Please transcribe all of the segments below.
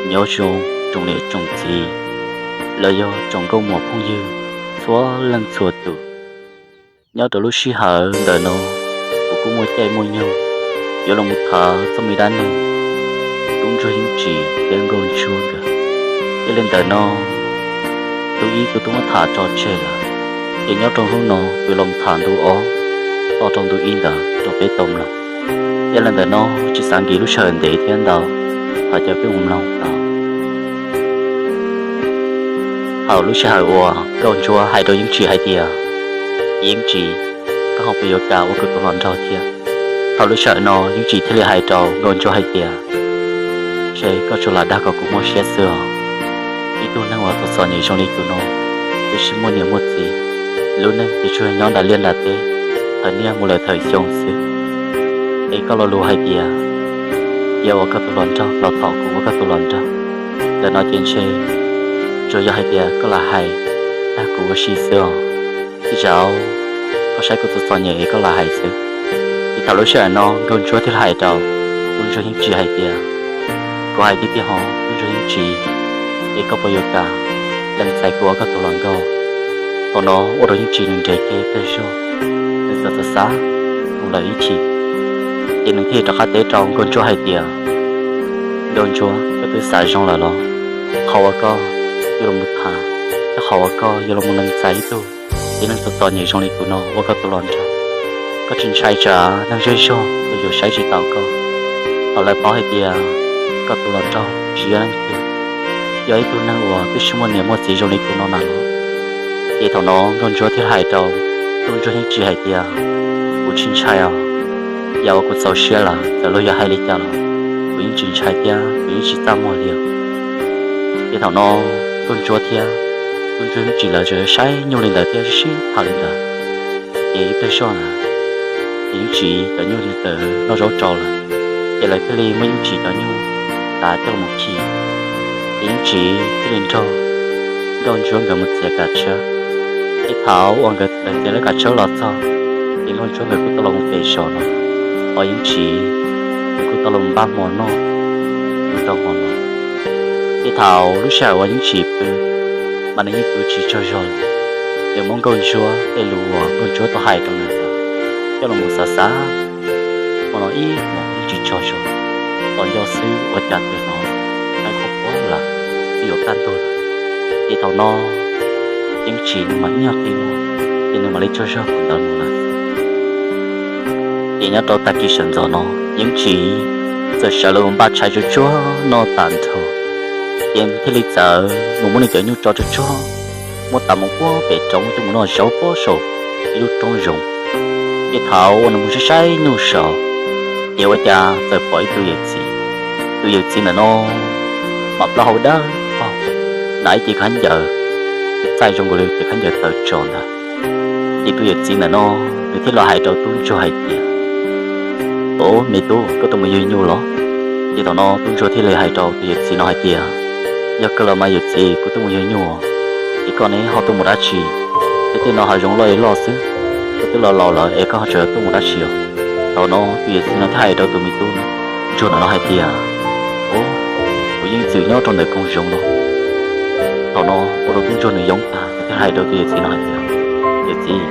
Nyob zoo tsoom niam tsoom txiv los yog tsoom nkauj muam phooj ywg txhua leej txhua tus. Nyob rau lub sij hawm ntawm no, kuv kuj muaj caij muaj nyoog yuav los mus tham txog me dab neeg Tub Ntsuag Yeeb Tsim thiab Nkauj Ntsuab nkawd. Yog li ntawm no, tus ib kuv twb muab tham tso tseg lawm, ces nyob rau hnub no kuv yuav los tham ntu ob txog rau ntu ib ntawd rau peb tau mloog. Yog li ntawm no, tsis xav nkim lub sij hawm ntev thiab ntau, thov caw peb mus mloog tau. Thaum lub sij hawm uas Nkauj Ntsuab hais rau Yeeb Tsim hais tias, Yeeb Tsim, koj ho puas yuav kam ua kuv tus hluas nraug thiab? Thaum lub sij hawm no Yeeb Tsim thiaj li hais rau Nkauj Ntsuab hais tias, Ntshe koj tsuas lam dag kom kuv mob siab xwb os. Ib tug neeg uas txom txom nyem zoo li kuv no, twb tsis muaj niam muaj txiv, lub neej ces tsuas nyob nram liaj nram teb, thawm niaj mus lawm thawm xyoo xwb. Es koj lo lus hais tias, cia ua koj tus hluas nraug los thov kuv ua koj tus hluas nraug, ntawm no ces ntshe tsuas yog hais tias koj lam hais dag kuv ua si xwb os. Ib zaug koj saib kuv txom txom nyem es koj lam hais xwb. Ces thaum lub sij hawm no Nkauj Ntsuab thiaj li hais rau Tub Ntsuag Yeeb Tsim hais tias, Kuv hais tiag tiag hos Tub Ntsuag Yeeb Tsim, es koj puas yuav kam lees txais kuv ua koj tus hluas nkauj? Thaum no ua rau Yeeb Tsim nws nres kiag ib pliag zog, nws txawm xav xav mus lawm ib chim, ces nws thiaj li rov qab teb rau Nkauj Ntsuab hais tias, Nkauj Ntsuab, koj twb xav zoo lawm los? Qhov uas koj yuav los mus tham, thiab qhov uas koj yuav los mus lees txais ib tug txiv neej txom txom nyem zoo li kuv no ua koj tus hluas nraug, koj tsis ntshai tsam neeg zej zog los yuav saib tsis taus koj, thaum lawv paub hais tias koj tus hluas nraug tsis yog leej twg, yog ib tug neeg uas twb tsis muaj niam muaj txiv zoo li kuv no na los? Ces thaum no Nkauj Ntsuab thiaj hais rau Tub Ntsuag Yeeb Tsim hais tias, Kuv tsis ntshai os. Yam uas kuv txaus siab lawm, txawm luag yuav hais li cas los kuv yeej tsis ntshai thiab kuv yeej tsis txaj muag li os. Ces thaum no Nkauj Ntsuab thiab Tub Ntsuag Yeeb Tsim lawv tseem saib nyuj li ntawd thiab sib tham li ntawd. Ces ib pliag zog na, ces Yeeb Tsim cov nyuj txawm noj zaub tsau lawm, ces lawv thiaj li muab Yeeb Tsim cov nyuj tav coj los khi. Ces Yeeb Tsim thiaj li nrog Nkauj Ntsuab nkawd mus txiav kav tshawb. Ces thaum uas nkawd txiav lawv kav tshawb los txog, ces Nkauj Ntsuab nkawd kuj tau los mus pem zos no, hos Yeeb Tsim nws kuj tau los npaj hmo noj mus rau hmo no. Ces thaum lub sij hawm uas Yeeb Tsim pw, mas nws yeej pw tsis tsaug zog li. Nws muab Nkauj Ntsuab tej lus uas Nkauj Ntsuab tau hais rau nws ntawd coj los mus xav xav, hmo no ib hmos yeej tsis tsaug zog, tos nco xwb ua cas twb hnov qaib quaj quaj lawm, twb yuav kaj ntug lawm. Ces thaum no Yeeb Tsim nws mam ib nyuag qi muag, ces nws mam li tsaug zog thaum ntawd mus lawm. Ces nyob rau tag kis sawv ntxov no, Yeeb Tsim txawm sawv los npaj tshais tsuag tsuag noj tas nrho, ces thiaj li txawm mus muab nws cov nyuj tso tsuag tsuag, muab tav mus puag pem roob coj mus noj zaub puag saum ib lub roob zoov. Ces thaum uas nws mus saib saib nyuj saud, ces ua cas txawm pom ib tug yawm txiv. Tus yawm txiv ntawm no mas plaub hau dawb paug, hnav ib cev khaub ncaws txaij zoo nkaus li cev khaub ncaws tawv tso ntag. Ces tus yawm txiv ntawm no nws thiaj los hais rau tub ntsuag hais tias, Au, me tub, koj tuaj mus yug nyuj los? Ces thaum no tub ntsuag thiaj li hais rau tus yawm txiv no hais tias, Yog kawg los mas yawm txiv, kuv tuaj mus yug nyuj, es koj ne ho tuaj mus dab tsi? Tej no hav zoov loj li loj xwb, koj twb los laus lawm es koj ho tseem tuaj mus dab tsi os? Thaum no tus yawm txiv no thiaj hais rau tus me tub ntsuag ntawm no hais tias, Au, kuv yeej txwm nyob rau ntawm koog zoov no. Thaum no ua rau tub ntsuag nws yoo tag, nws thiaj hais rau tus yawm txiv no hais tias, Yawm txiv,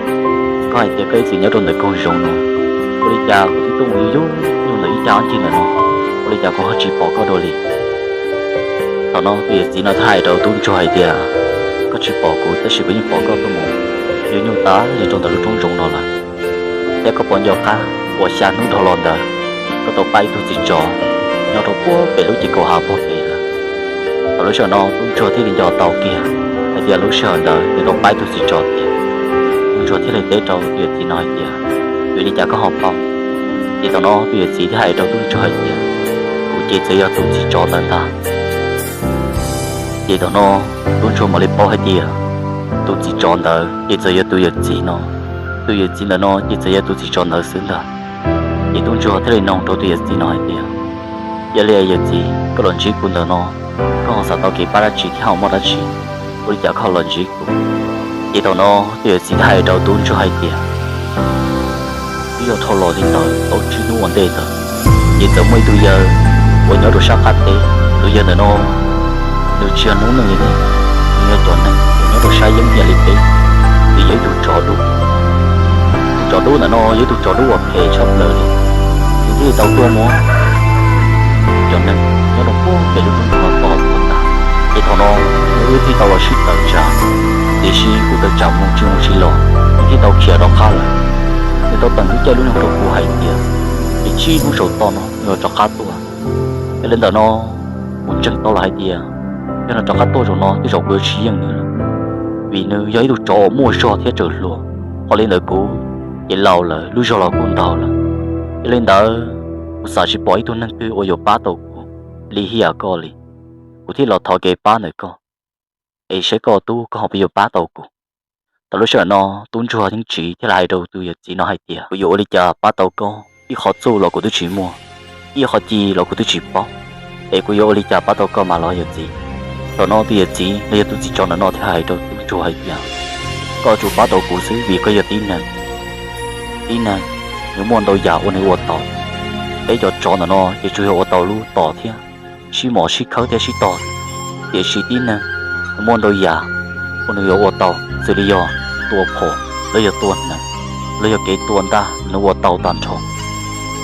koj hais tias koj ib txwm nyob rau ntawm koog zoov no, ua li cas kuv twb tuaj mus yug nyuj ntawm ib cag ob ncig ntawm no, ua li cas kuv ho tsis pom koj dua li? Thaum no tus yawm txiv no thiaj hais rau tub ntsuag hais tias, Koj tsis pom kuv tab sis kuv yeej pom koj tuaj mus yug nyuj tas li rau ntawm lub roob zoov no lawm. Thiab koj puas nco qab uas xya hnub dhau los ntawd koj tau pab ib tug txiv tsov nyob rau puag pem lub ces kaum hav puag pem lawm? Thaum lub sij hawm no tub ntsuag thiaj li nco tau kiag hais tias lub sij hawm ntawd nws tau pab ib tug txiv tsov tiag. Tub ntsuag thiaj li teb rau tus yawm txiv no hais tias, Vim li cas koj ho paub? Ces thaum no tus yawm txiv thiaj hais rau tub ntsuag hais tias, Kuv ces txawm yog tus txiv tsov ntawd ntag. Ces thaum no tub ntsuag mam li paub hais tias tus txiv tsov ntawd ces txawm yog tus yawm txiv no, tus yawm txiv ntawm no ces txawm yog tus txiv tsov ntawd xwb ntag. Ces tub ntsuag thiaj li nug rau tus yawm txiv no hais tias, Yog li yawm txiv, koj los ntsib kuv ntawm no, koj ho xav tau kev pab dab tsi thiab ho muaj dab tsi, ua li cas koj ho los ntsib kuv? Ces thaum no tus yawm txiv thiaj hais rau tub ntsuag hais tias, Twb yog dhau los li ntawd plaub tsib hnub ua ntej ntawd, ces txawm muaj ib tug yawg uas nyob rau sab qab teb. Tus yawg ntawm no Nws tsis yog noob neej li ne, nws yog cov neeg uas nyob rau sab yeeb yam li peb, nws yog ib tug tsov dub. Tus tsov dub ntawm no yog ib tug tsov dub uas phem tshaj plaws li. Nws thiaj li tau tuaj muab cov neeg nyob rau puag pem lub roob ntawd no tom tuag tas. Ces thaum no nws thiaj tau los sib tawm tsam, tiam sis kuj tawm tsam mus tsis mus tsis los, nws thiaj tau khiav rov qab lawm. Nws tau teem lub caij lub nyoog rau kuv hais tias, ces tsib hnub saum toj no nws yuav rov qab tuaj. Yog li ntawm no, kuv ntseeg tau lawm hais tias, yog nws rov qab tuaj zaum no tej zaum kuv yuav tsis yeej nws lawm, vim nws yog ib tug tsov uas muaj zog thiab tsaws hluas. Ho li ntawm kuv ces laus lawm, lub zog los kuj ntaug lawm. Yog li ntawd, kuv xav tsis pom ib tug neeg twg uas yuav pab tau kuv li hiam koj li. Kuv thiaj los thov kev pab ntawm koj, es saib koj tub koj ho puas yuav pab tau kuv. Thaum lub sij hawm no tub ntsuag Yeeb Tsim thiaj li hais rau tus yawm txiv no hais tias, kuv yuav ua li cas pab tau koj? Ib qhov txuj los kuv twb tsis muaj, ib qhov ci los kuv twb tsis paub, es kuv yuav ua li cas pab tau koj mas los yawm txiv? Thaum no tus yawm txiv los yog tus txiv tsov ntawm no thiaj hais rau tub ntsuag hais tias, koj tsuas pab tau kuv xwb vim koj yog tib neeg. Tib neeg nws muaj ntau yam uas nws ua tau, peb cov tsov ntawm no ces tsuas yog ua tau lub tom thiab sib mos sib khawb thiab sib tog. Tiam sis tib neeg nws muaj ntau yam uas nws yuav ua tau, xws li yog tua phom, los yog tua hneev, los yog kev tua ntaj, nws ua tau tag nrho.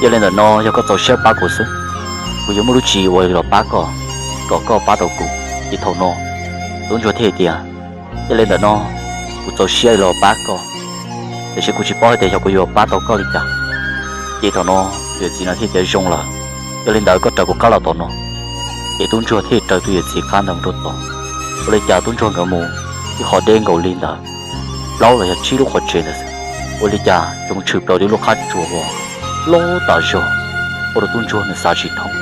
Yog li ntawm no yog koj txaus siab pab kuv xwb, kuv yuav muaj lub tswv yim uas los pab koj, kom koj pab tau kuv. Ces thaum no tub ntsuag thiaj hais tias, yog li ntawm no kuv txaus siab los pab koj, tiam sis kuv tsis paub hais tias xyov kuv yuav pab tau koj li cas. Ces thaum no tus yawm txiv no thiaj tias zoo lawm, yog li ntawd koj raws kuv qab los tom no. Ces tub ntsuag thiaj raws tus yawm txiv qab ntawd mus rau tod. Ua li cas tub ntsuag nkawd mus ib qho deb nkaus li ntawd, plaub los yog tsib lub qhov tsev ntawd xwb, ua li cas zoo tshwm plaws li lub qab tsua uas loj tas zog, ua rau tub ntsuag nws xav tsis thoob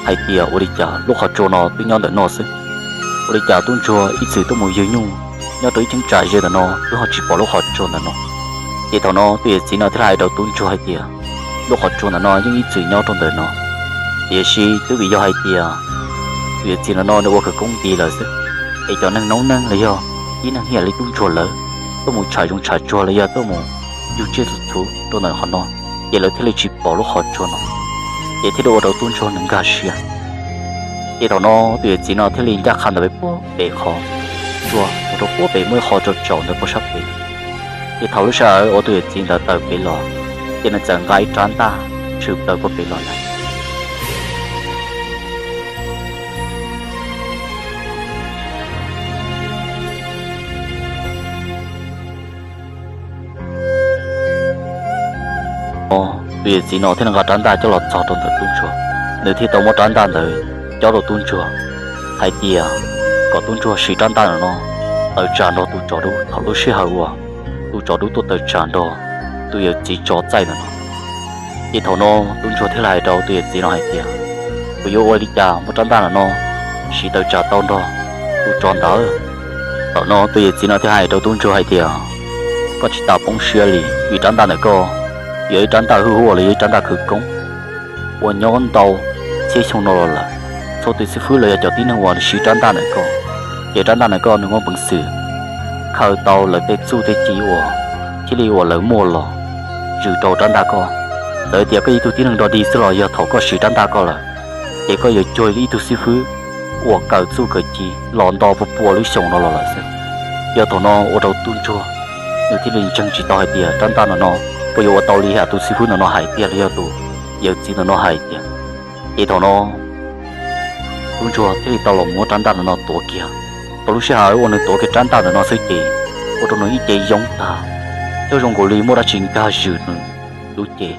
hais tias ua li cas lub qhov tsua no twb nyob ntawm no xwb. Ua li cas tub ntsuag ib txwm tuaj mus ywg nyuj nyob rau ib cheeb tsam ze ntawm no twb ho tsis pom lub qhov tsua ntawm no. Ces thaum no tus yawm txiv no thiaj li hais rau tub ntsuag hais tias, lub qhov tsua ntawm no yeej ib txwm nyob rau ntawm no, tiam sis twb vim yog hais tias tus yawm txiv ntawm no nws ua khawv koob nti lawm xwb, es cov neeg noob neej los yog tib neeg ib yam li tub ntsuag lawv tuaj mus tsham zoov tsham tsuag los yog tuaj mus yug tsiaj txhu txhuv rau ntawm qhov no, ces lawv thiaj li tsis pom lub qhov tsua no, ces thiaj li ua rau tub ntsuag nws nkag siab. Ces thaum no tus yawm txiv no thiaj li ncaj qha ntawm peb puag pem qhov tsua mus rau puag pem muaj ib qho tsau tsaus ntawd puag sab pem. Ces thaum lub sij hawm uas tus yawm txiv ntawd tawm pem los, ces nws txawm nqa ib rab ntaj tshwm plaws puag pem los ntag. Tus yawm txiv no thiaj li nqa rab ntaj coj los txog rau ntawm tub ntsuag, nws thiaj tau muab rab ntaj ntawd cob rau tub ntsuag hais tias kom tub ntsuag siv rab ntaj ntawm no tawm tsam nrog tus tsov dub thaum lub sij hawm uas tus tsov dub tuaj tawm tsam nrog tus yawm txiv tsov txaij ntawm no. Ces thaum no tub ntsuag thiaj li hais rau tus yawm txiv no hais tias, kuv yuav ua li cas muab rab ntaj ntawm no siv tawm tsam tau nrog tus tsov ntawd? Thaum no tus yawm txiv no thiaj hais rau tub ntsuag hais tias, koj tsis tas poob siab li, vim rab ntaj ntawm koj yog ib rab ntaj hwj huaj los yog ib rab ntaj khawv koob uas nyob ntau txhiab xyoo no los lawm. Txhua tus xib fwb los yog cov tib neeg uas siv rab ntaj ntawm koj, ces rab ntaj ntawm koj nws muaj peev xwm khaws tau lawv tej txuj tej ci uas thiaj li uas lawv muaj los zwm rau rab ntaj koj. Txawm tias koj yog ib tug tib neeg dog dig xwb los yog thaum koj siv rab ntaj koj lawm, ces koj yuav cuag li ib tug xib fwb uas kawm txuj kawm ci los nto pua pua lub xyoo no los lawm xwb. Yog thaum no ua rau tub ntsuag nws thiaj li ntseeg tsis tau hais tias rab ntaj ntawm no puas yuav ua tau li yam tus xib fwb ntawm no hais tiag los yog tus yawm txiv ntawm no hais tiag. Ces thaum no tub ntsuag thiaj li tau los muab rab ntaj ntawm no tuav kiag. Thaum lub sij hawm uas nws tuav kiag rab ntaj ntawm no xwb ces ua rau nws ib ce yoob tag, thiab zoo nkaus li muaj dab tsi nkag zwm nws lub cev.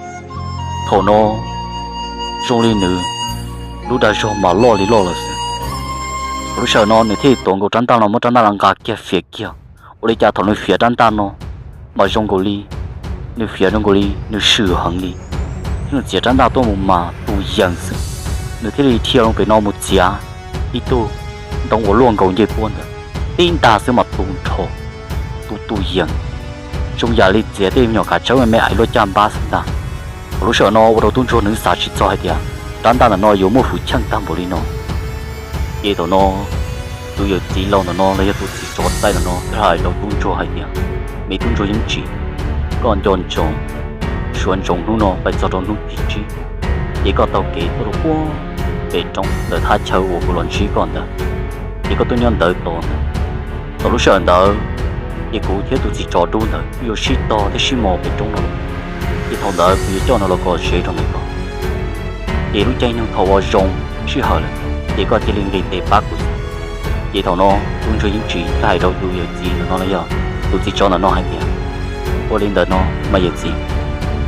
Thaum no zoo li nws lub dag zog mas loj li loj lawm xwb. Thaum lub sij hawm no nws thiaj li tuav nkaus rab ntaj no muab rab ntaj no nqa kiag fiav kiag. Ua li cas thaum nws fiav rab ntaj no mas zoo nkaus li, nws fiav zoo nkaus li nws swm heev li, thiab nws txiav rab ntaj tuaj mus mas tu yees xwb. Nws thiaj li dhia loo pem no mus txiav ib tug ntoo uas luaj nkaus ncej puab ntawd, tib ntaj xwb mas tu nrho, tu tu yees, zoo yam li txiav tej me nyuam kav tsawb me me hais luaj caj npab xwb ntag. Thaum lub sij hawm no ua rau tub ntsuag nws xav tsis txog hais tias rab ntaj ntawm no yuav muaj hwj chim tag npaum li no. Ces thaum no tus yawm txiv laus ntawm no los yog tus txiv tsov txaij ntawm no thiaj hais rau tub ntsuag hais tias, me tub ntsuag Yeeb Tsim, koj nco ntsoov, suav ntsoov hnub no pais txog rau hnub tim tsib, ces koj taug kev tuaj rau puag pem roob ntawm thaj chaw uas kuv los ntsib koj ntawd. ces koj tuaj nyob ntawd tos. Thaum lub sij hawm ntawd ces kuv thiab tus txiv tsov dub ntawd wb yuav sib tog thiab sib mos pem roob no. Ces thaum ntawd kuv yuav coj nws los kom tsev rau ntawm ko. Ces lub caij nyoog thaum uas zoo sij hawm lawm, ces koj cia li nqis tes pab kuv. Ces thaum no tub ntsuag yeej tsis hais rau tus yawm txiv ntawm no los yog tus txiv tsov ntawm no hais tias, ua li ntawd no mas yawm txiv,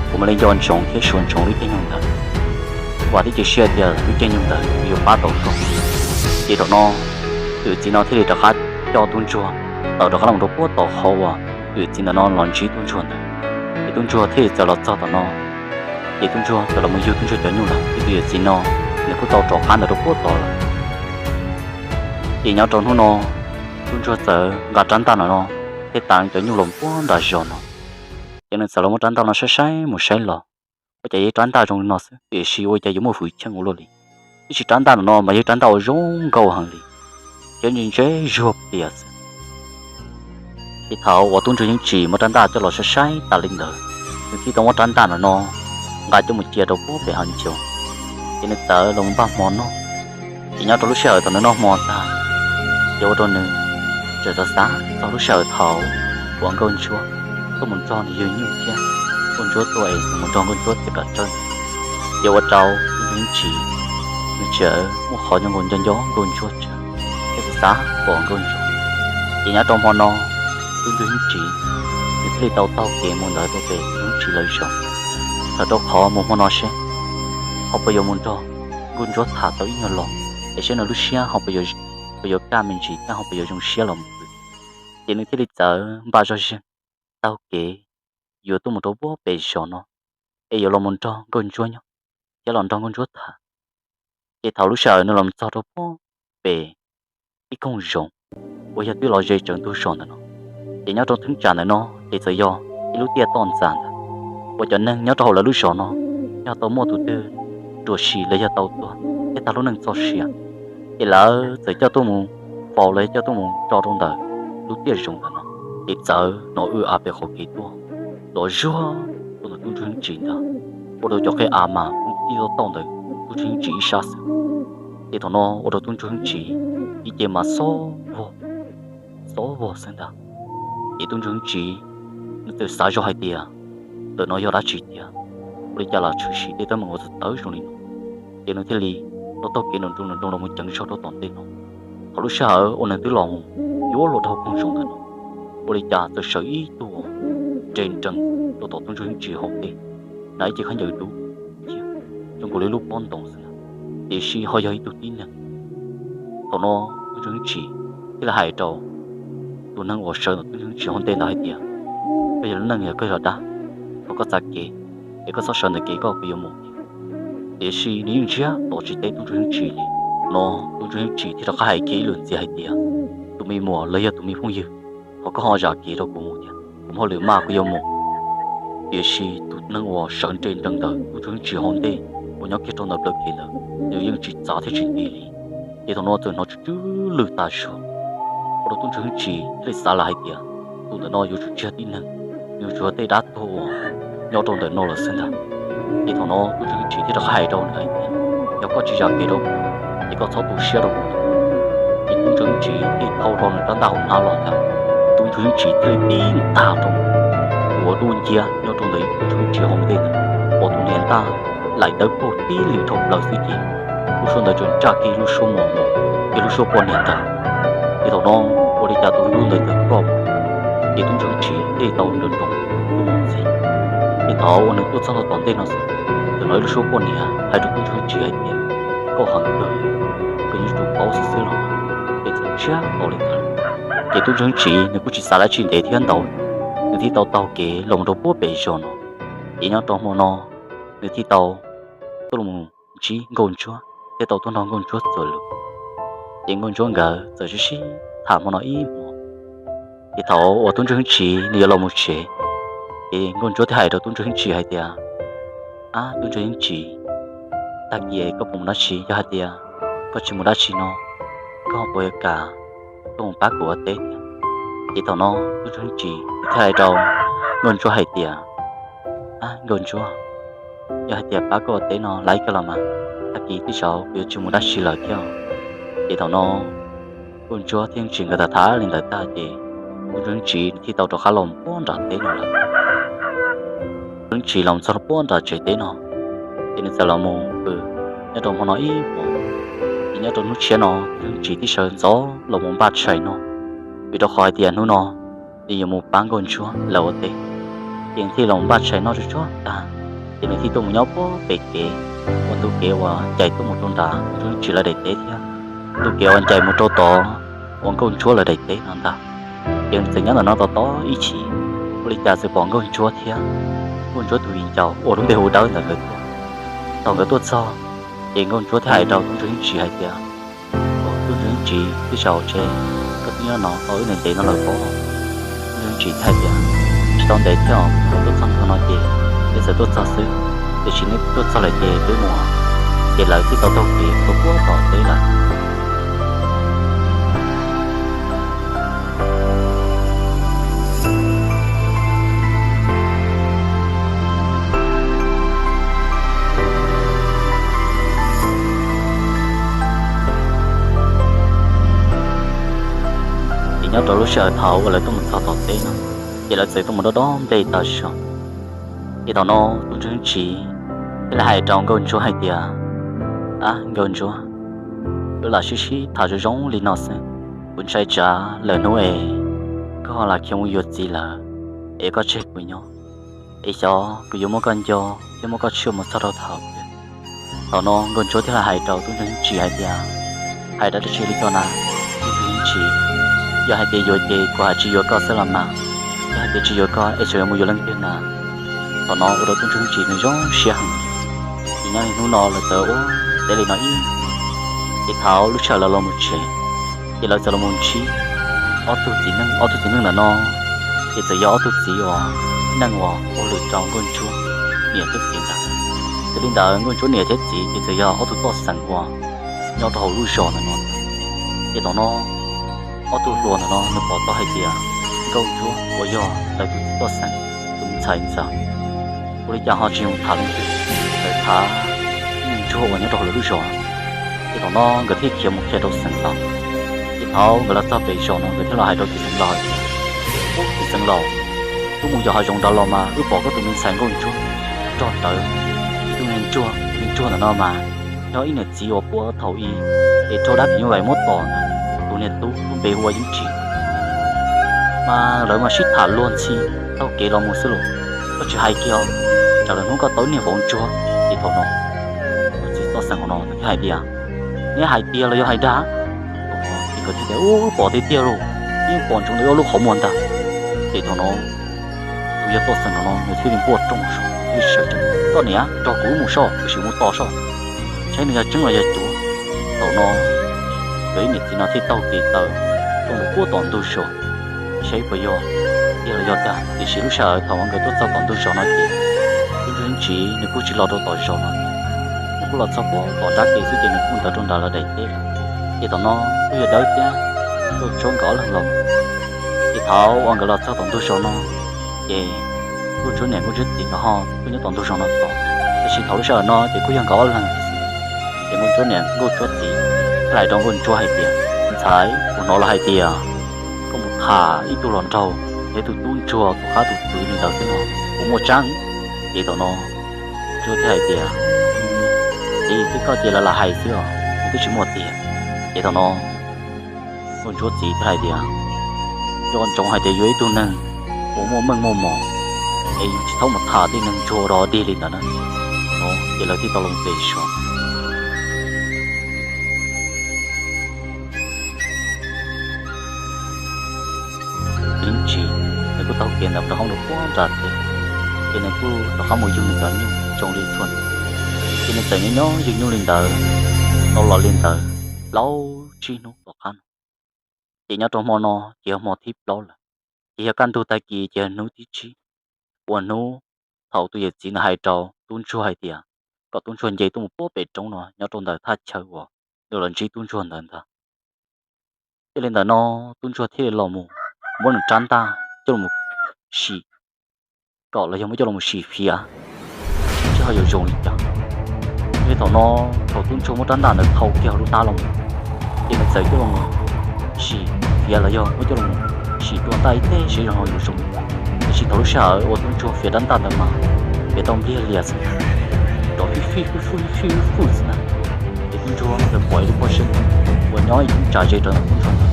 kuv mam li nco ntsoov thiab suav ntsoov lub caij nyoog ntawd. Vam thiab cia siab tias lub caij nyoog ntawd kuv yuav pab tau koj. Ces thaum no tus yawm txiv no thiaj li rov qab coj tub ntsuag tawm rov qab los rau puag tom qhov uas tus yawm txiv ntawm no los ntsib tub ntsuag ntawd. Ces tub ntsuag thiaj li txawm los txog tom no, ces tub ntsuag txawm los mus yug tub ntsuag cov nyuj lawm, ces tus yawm txiv no nws kuj tau rov qab ntawm rau puag tod lawm. Ces nyob rau hnub no, tub ntsuag txawm nqa rab ntaj no no thiab tas cov nyuj los puag nram zos no. Ces nws txawm los muab rab ntaj no saib saib mus saib los, ua cas yog rab ntaj zoo li no xwb tiam sis ua cas yuav muaj hwv cheej ua luaj li. Tiam sis rab ntaj no no mas yog rab ntaj uas zoo nkauj heev li, cov ntse ntse zuag plias xwb. Ces thaum uas tub ntsuag yeej tsis muab rab ntaj coj los saib saib tas li ntawd, nws thiaj tau muab rab ntaj no no nqa coj mus cia rau puag pem hav ncuav, ces nws txawm los npaj hmo noj. Ces nyob rau lub sij hawm thaum nws noj hmo tag, ces ua rau nws tseem xav xav txog lub sij hawm thaum uas nkauj ntsuab tuaj mus nrog nws yug nyuj thiab nkauj ntsuab tuaj es nws mus nrog nkauj ntsuab txiv kam tsawb. Ces ua rau tub ntsuag yeej tsis, nws tseem muaj qhov nco nco nco nkauj ntsuab tsawv, thiab xav xav pom nkauj ntsuab. Ces nyob rau hmo no, tub ntsuag yeej tsis, nws thiaj li tau taug kev mus ntawd rau pem tub ntsuag yeej tsis lawv zos, txhawm rau qhov mus hmo no seb ho puas yuav mus nrog nkauj ntsuab tham tau ib nyuag lo, es seb nws lub siab ho puas yuav kaj me ntsis thiab ho puas yuav zoo siab los mus. Ces nws thiaj li txawm npaj zog zeeg taug kev yuav tuaj mus rau puag pem zos no, es yuav los mus nrog nkauj ntsuab nyob thiab los nrog nkauj ntsuab tham. Ces thaum lub sij hawm nws los txog rau puag pem ib koog zoov uas yog twb los ze tsawv ntug zos ntawm no, ces nyob rau thwb tsam ntawm no ces txawm yog ib lub tiaj toj ntxas ntag, uas cov neeg nyob rau hauv lawv lub zos no yog tau muaj tus twg ruam sim los yog tau tuag thiab tag lub neej txoj sia, ces lawv txawm coj tuaj mus faus los yog coj tuaj mus tso rau ntawm lub tiaj zoov ntawm no. Ces txawm hnov w av pem qhov kev tuaj los zuag rau ntawm tub ntsuag yeej tsis ntag, ua rau cov qe av mas poob tib tauj ntawm tub ntsuag yeej tsis ib sab xwb. Ces thaum no ua rau tub ntsuag yeej tsis ib ce mas xob vog, xob vog xwb ntag. Ces tub ntsuag yeej tsis, nws txawm xav zoj hais tias, ntawm no yog dab tsi tiag, ua li cas lam tshwm sim tej teeb meem uas txawv txawv zoo li no. Ces nws thiaj li tau taug kev nroos nroos nroos los mus ceev zog rau tom ntej no. Thaum lub sij hawm uas nws twb los mus yuav luag dhau koog zoov ntawm no, ua li cas txawm sawv ib tug nres nrees rau tom tub ntsuag yeej tsis hauv ntej, hnav ib ce khaub ncaws dub thiab zoo nkaus li lub pob ntoos xwb, tiam sis ho yog ib tug tib neeg. Thaum no tub ntsuag yeej tsis thiaj li hais rau tus neeg uas sawv ntawm tub ntsuag yeej tsis hauv ntej ntawd hais tias, koj yog lub neej yog koj yog dab, thov koj txav kev, es koj txhob sawv ntawm kev koj kuv yuav mus. Tiam sis nws yeej ntsiag to tsis teb tub ntsuag yeej tsis li. No tub ntsuag yeej tsis thiaj rov qab hais kiag ib lwm ntxiv hais tias, tus me muam los yog tus me phooj ywg, thov koj ho zam kev rau kuv mus thiab, kuv muaj hauj lwm maj kuv yuav mus. Tiam sis tus neeg uas sawv nres nrees ntawm tub ntsuag yeej tsis hauv ntej uas nyob kiag rau ntawm plawv kev ntawd, nws yeej tsis txav thiab tsis nti li. Ces thaum no txawm hnov tsw tsw lwj tas zog, ua rau tub ntsuag yeej tsis thiaj li xav lawm hais tias, tus ntawm no yuav tsum tsis yog tib neeg, nws yuav tsum yog tej dab tuag uas nyob rau ntawm no lawm xwb ntag. Ces thaum no tub ntsuag yeej tsis thiaj rov qab hais rau nws hais tias, yog koj tsis zam kev rau kuv, ces koj txhob tu siab rau kuv. Ces tub ntsuag yeej tsis thiaj thau hlo nws rab ntaj hauv hnab los ntag, tub ntsuag yeej tsis thiaj li tib ntag rau tus uas dub nciab nyob rau ntawm tub ntsuag yeej tsis hauv ntej ntag, pom tus niag ntaj laim dawb paug tib leeg dhau plaws xwb ces lub suab ntawd tseem ntsaj kiag lub suab mos mos, kiag lub suab poj niam ntag. Ces thaum no ua li cas tus dub ntawd txawm ploj, ces tub ntsuag yeej tsis thiaj li tau nroo nroo tuaj mus ntxiv. Ces thaum uas nws tuaj txog tom ntej no xwb, txawm hnov ib lub suab poj niam hais rau tub ntsuag yeej tsis hais tias, koj heev kawg, koj yuav tsum paub xwb xwb los, ces txawm ntsiag to li ntawd. Ces tub ntsuag yeej tsis nws kuj tsis xav dab tsi ntev thiab ntau, nws thiaj tau taug kev los rau puag pem zos no. Ces nyob rau hmo no, nws thiaj tau tuaj los ntsib nkauj ntsuab thiab tau tuaj nrog nkauj ntsuab txuas lus. Ces nkauj ntsuab nkawd txawm sib sib tham hmo no ib hmos. Ces thaum uas tub ntsuag yeej tsis nws yuav los mus tsev, ces nkauj ntsuab thiaj hais rau tub ntsuag yeej tsis hais tias, ab tub ntsuag yeej tsis, tag kis koj puas mus dab tsi? Yog hais tias koj tsis mus dab tsi no, koj puas yuav kam tuaj mus pab kuv ua teb thiab? Ces thaum no tub ntsuag yeej tsis thiaj hais rau nkauj ntsuab hais tias, ab nkauj ntsuab, yog hais tias pab koj ua teb no laib kawg los mas, tag kis tej zaum kuv yuav tsis mus dab tsi lawm thiab. Ces thaum no Nkauj Ntsuab thiab Tsis nkawd tham tham li ntawd tag ces Nkauj Ntsuab Tsis thiaj tau rov qab los puag nram teb no lawm. Nkauj Ntsuab Tsis los txog puag nram tsev teb no, ces nws txawm los mus pw nyob rau hmo no ib hmos. Ces nyob rau hnub tshiab no Nkauj Ntsuab Tsis thiaj sawv ntxov los mus npaj tshais noj, vim rau qhov hais tias hnub no nws yuav mus pab Nkauj Ntsuab lawv ua teb. Ces nws thiaj los npaj tshais noj tsuag tsuag tag, ces nws thiaj tuaj mus nyob puag pem kev, ua ntu kev uas ncaim tuaj mus rau nram Nkauj Ntsuab Tsis lawv daim teb thiab ntu kev uas ncaim mus rau tod uas Nkauj Ntsuab lawv daim teb no ntag. Ces nws txawm nyob ntawm no tos tos ib chim, ua li cas txawm pom Nkauj Ntsuab thiab Nkauj Ntsuab tus viv ncaus uas lub npe hu Dawb ntawd nkawd tuaj. Thaum nkawd tuaj txog, ces Nkauj Ntsuab thiaj hais rau Nkauj Ntsuab Tsis hais tias, Nkauj Ntsuab Tsis, tij tsaus tsev, koj twb nyob no tau ib ntev ntev no lawm pob? Nkauj Ntsuab Tsis thiaj hais tias, Tsis tau ntev thiab os, kuv tuaj txog ntua no ces peb txawm tuaj txog xwb, tiam sis neb tuaj txog lawm ces peb mus. Ces lawv thiaj tau taug kev tuaj puag tom teb lawm. Ces nyob rau lub sij hawm thaum uas lawv tuaj mus txog tom teb no, ces lawv txawm tuaj mus dob dob nplej tag zog. Ces thaum no Nkauj Ntsuab Tsis thiaj li hais rau Nkauj Ntsuab hais tias, Ab Nkauj Ntsuab, wb lam sib sib tham zoo zoo li no xwb, kuv ntshai tsam lwm hnub es koj ho lam khiav mus yuav txiv lawm, es koj tseg kuv nyob, es xyov kuv yuav muab koj nco thiab muab koj tshuaj mus txog rau thaum twg. Thaum no Nkauj Ntsuab thiaj li hais rau Tub Ntsuag Yeeb Tsis hais tias, Hais dab tsi li ko na, Tub Ntsuag Yeeb Tsis? Yog hais tias yuav ces kuv hais tsis yuav koj xwb los mas, yog hais tias tsis yuav koj es tseem yuav mus yuav leej twg na? Thaum no ua rau Tub Ntsuag Yeeb Tsis nws zoo siab heev. Ces nyob li hnub no lawv txawm ua teb li no ib, ces thaum lub sij hawm lawv los mus tsev, ces lawv txawm los mus ntsib ob tug txiv neej. Ob tug txiv neej ntawm no ces txawm yog ob tug txiv uas neej uas ua lwm rau Nkauj Ntsuab niam thiab txiv ntag. Yog li ntawd Nkauj Ntsuab niam thiab txiv ces txawm yog ob tug toj xeem uas nyob rau hauv lub zos ntawm no. Ces thaum no ob tug hluas ntawm no nws pom tau hais tias Nkauj Ntsuab uas yog lawv tus txiv toj xeem tus ntxhais ntxawm, ua li cas ho tsis mus tham leej twg, txawm tham ib niag ntsuag uas nyob rau hauv lawv lub zos. Ces thaum no nkawd thiaj khiav mus qhia rau xeem laus. Ces thaum nkawd los txog pem zos no nkawd thiaj los hais rau txiv xeem laus hais tias, Ub txiv xeem laus, wb mus yos hav zoov nrad los mas wb pom koj tus me ntxhais Nkauj Ntsuab nrog rawv ib tug niag ntsuag, niag ntsuag ntawm no mas yog ib niam txiv uas puag thaum ub es raug dab phim nyuj vais muab tom ntawd tus niag tub, lub npe hu ua Yeeb Tsis. Mas lawv mas sib tham luag ntxhi taug kev los mus xwb los, koj tsis hais kiag os, tsam lwm hnub koj tau ib niag vauv ntsuag. Ces thaum no tus txiv toj xeem hauv no nws thiaj hais tias, Neb hais tiag los yog hais dag? Ces nkawd thiaj tias, Ub, wb pom tiag tiag lauj, yeej pom ntsoov ntawm wb ob lub qhov muag ntag. Ces thaum no tus yawg toj xeem no nws thiaj li npuaj rooj zog thiaj li sawv tsees, Koj niam, nrog kuv wb mus soj, wb sim mus tos soj, saib nws yog tseeb los yog cuav. Thaum no nkawd ib niam txiv no thiaj taug kev tawm tuaj mus puag tom ntug zos saib puas yog tiag los yog dag. Tiam sis lub sij hawm thaum uas nkawd tuaj txog tom ntug zos no ces Tub Ntsuag Yeeb Tsis nws kuj tsis los rau tom zos no, nws kuj los txog puag tom nrab kev xwb ces nws kuj ntawd rau nram lawv daim teb lawm. Ces thaum no kuj yog Dawb thiab Nkauj Ntsuab nkawd ob leeg los. Ces thaum uas nkawd los txog tom ntug zos no, ces Nkauj Ntsuab niam Nkauj Ntsuab txiv nkawd ho kuj nyob tom ntug zos no tos. Tiam sis thaum lub sij hawm no ces kuj yog nkawd ob leeg xwb. Ces Nkauj Ntsuab niam Nkauj Ntsuab txiv thiaj hais rau Nkauj Ntsuab hais tias, Ntxhais, kuv hnov los hais tias koj mus tham ib tug los nraug, yog ib tug tub ntsuag tus qab tus twv li ntawd xwb no, puas muaj tseeb? Ces thaum no Ntsuab thiaj hais tias, Txiv, twb koj cia lawv lam hais xwb os, kuv twb tsis muaj tiag. Ces thaum no Nkauj Ntsuab txiv thiaj hais tias, Nco ntsoov hais tias yus ib tug neeg uas muaj meej muaj mos es yus tsis txhob mus tham tej neeg ntsuag ua dog dig li ntawd na. Thaum no ces lawv thiaj tau los pem zos. Yeeb Tsis nws kuj taug kev ntawd rau hauv nram puag nram teb, ces nws kuj rov qab mus yug nws cov nyuj zoo li txhua hnub. Ces nws txawm nyob nyob yug nyuj li ntawd tau los li ntawd plaub tsib hnub tom qab no. Ces nyob rau hmo no ces yog hmo thib plaub lawm, ces yog kaj ntug tag kis ces yog hnub thib tsib, uas hnub thaum tus yawm txiv nws hais rau Tub Ntsuag hais tias kom Tub Ntsuag nce tuaj mus puag pem roob no nyob rau ntawm thaj chaw uas nws los ntsib Tub Ntsuag ntawd ntag. Ces li ntawm no Tub Ntsuag thiaj li los mus muab nws rab ntaj coj los sim kom los yog muab coj los sim fiav seb ho yuav zoo li cas. Ces thaum no thaum Tub Ntsuag muab rab ntaj ntawd thau kiag hauv lub hnab los, ces nws txawm coj los sim fiav los yog muab coj los sim rua ntaj ib teg seb zoo li cas. Tiam sis thaum lub sij hawm uas tub ntsuag fiav rab ntaj ntawd mas fiav tau npliag lias xwb, rov fij fij fij fij fij xwb na. Ces tub ntsuag txawm pom ib lub pob zeb uas nyob ib tug tsav ze rau ntawm tub ntsuag ntawd.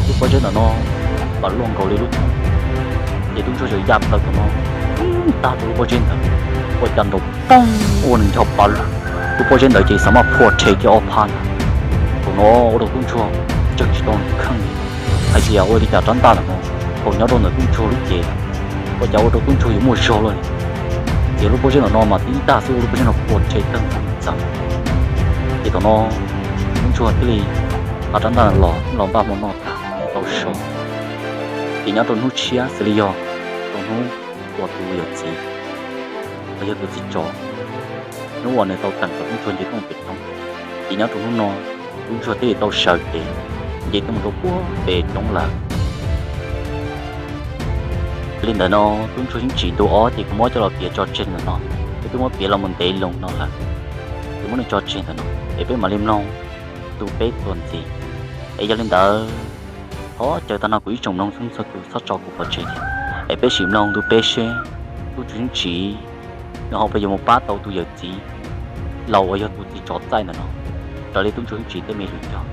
Lub pob zeb ntawm no mas luaj nkaus li lub txob. Ces tub ntsuag txawm ya plaws thaum no, tag rau lub pob zeb ntawd, ua cas nrov poob ua nws ncho pa lug. Lub pob zeb ntawd ces xav maj phua rhe kiag ob phab ntag. Thaum no ua rau tub ntsuag ntseeg tsis tau nws kheej li, hais tias ua li cas rab ntaj ntawm no thaum nyob rau ntawm tub ntsuag lub cev, ua cas ua rau tub ntsuag yuav muaj zog luaj li. Ces lub pob zeb ntawm no mas tib ntag xwb ua lub pob zeb no phua rhe tag txaws. Ces thaum no tub ntsuag thiaj li nqa rab ntaj los los npaj hmo noj tag tau so. Ces nyob rau hnub tshiab xws li yog rau hnub uas tus yawm txiv los yog tus txiv tsov, hnub uas nws tau teem kom tub ntsuag nce tooj pem roob, ces nyob rau hnub no tub ntsuag thiaj li tau sawv cev nce tooj mus rau puag pem roob lawm. Li ntawd no tub ntsuag yeej tsim ntu ob ces kuv muab coj los piav tso tseg ntawm no, es twb muab piav los mus ntev loo no lawm, ces muab nws tso tseg ntawm no es peb mam li mloog ntu peb txuas ntxiv. Es yog li ntawd, thov caw tag nrho kuv ib tsoom mloog txhua txhua tus txhob tso kuv pov tseg thiab, es peb sim mloog ntu peb seb tub ntsuag yeej tsim nws ho puas yuav mus pab tau tus yawm txiv laus uas yog tus txiv tsov txaij ntawm no raws li tub ntsuag yeej tsim tej me lus cog.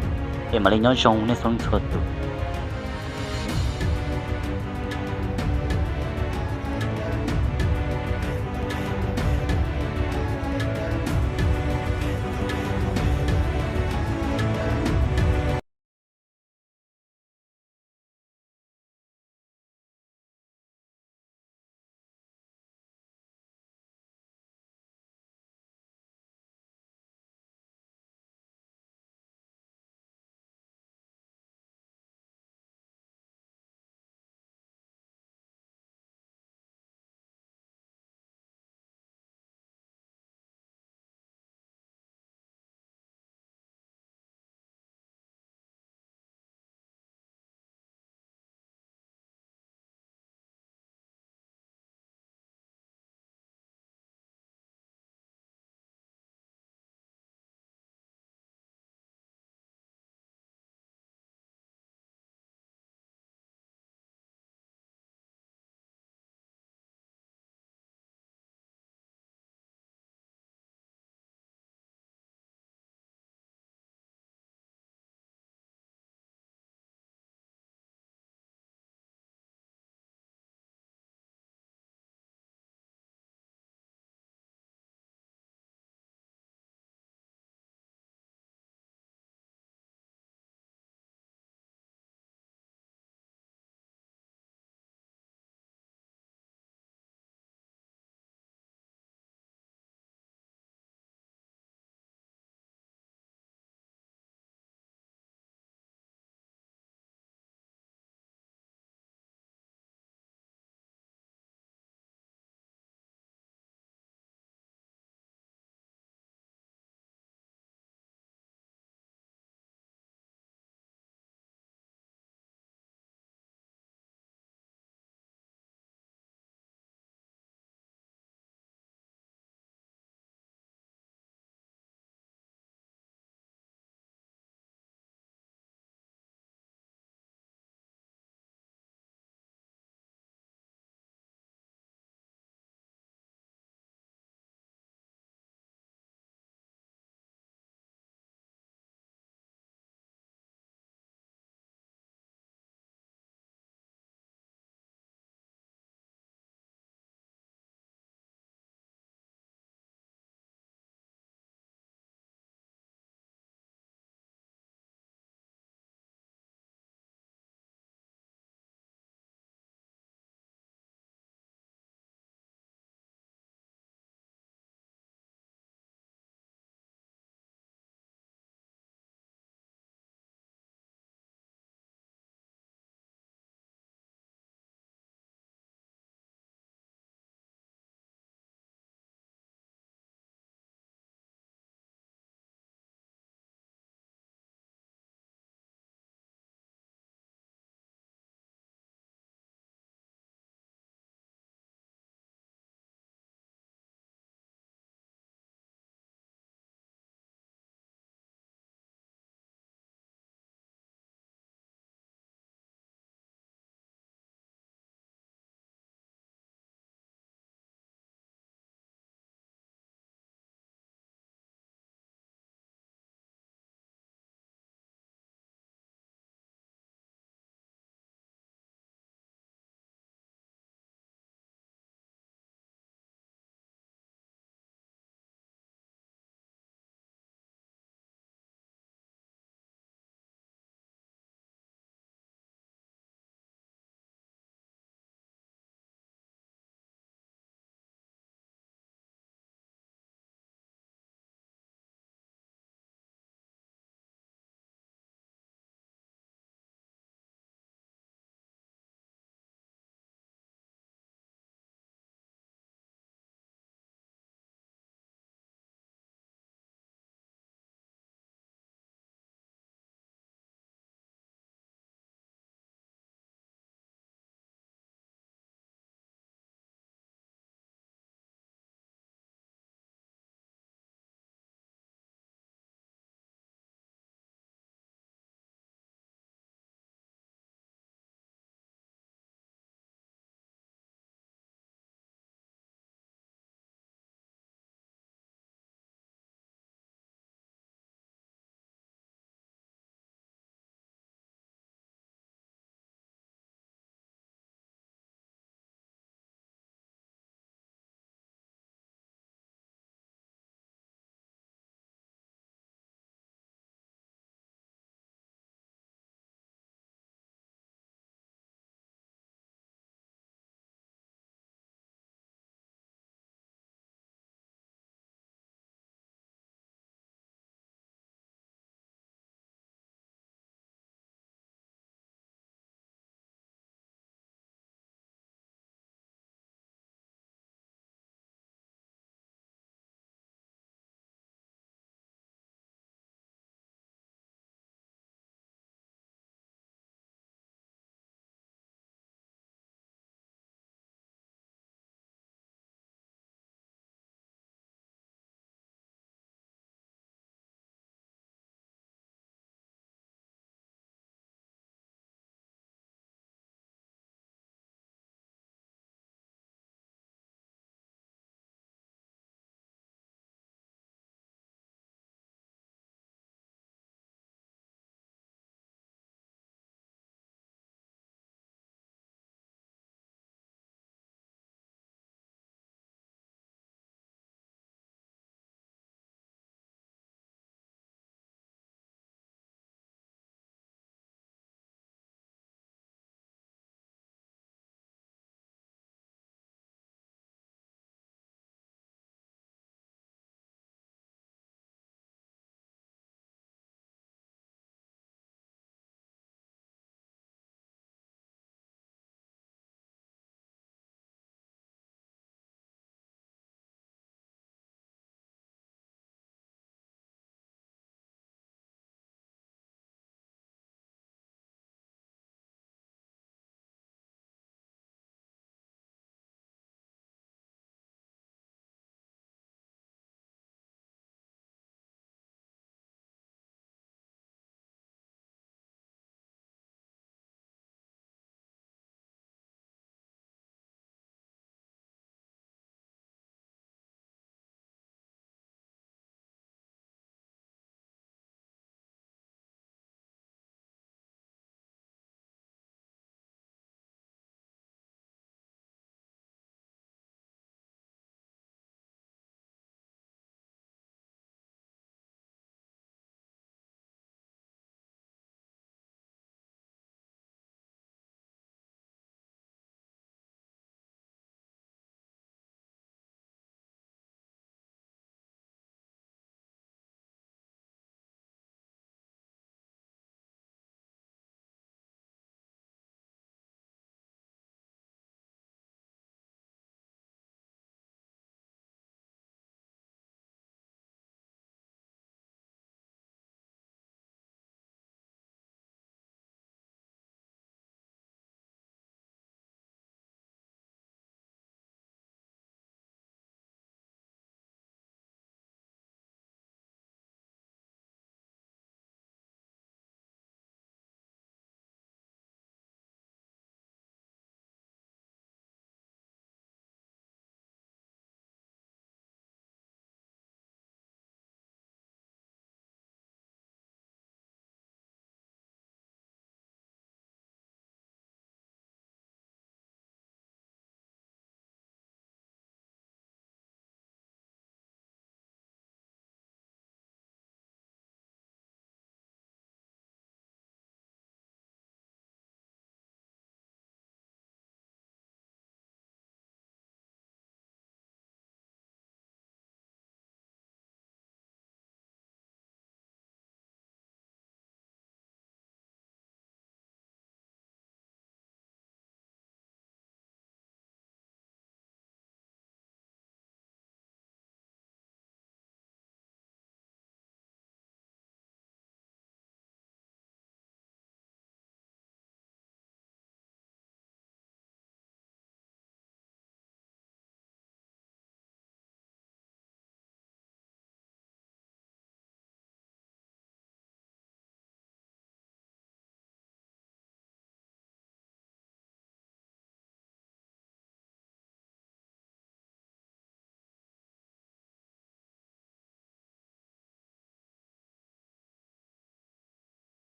Es mam li nyob zoo nej txhua leej txhua tus.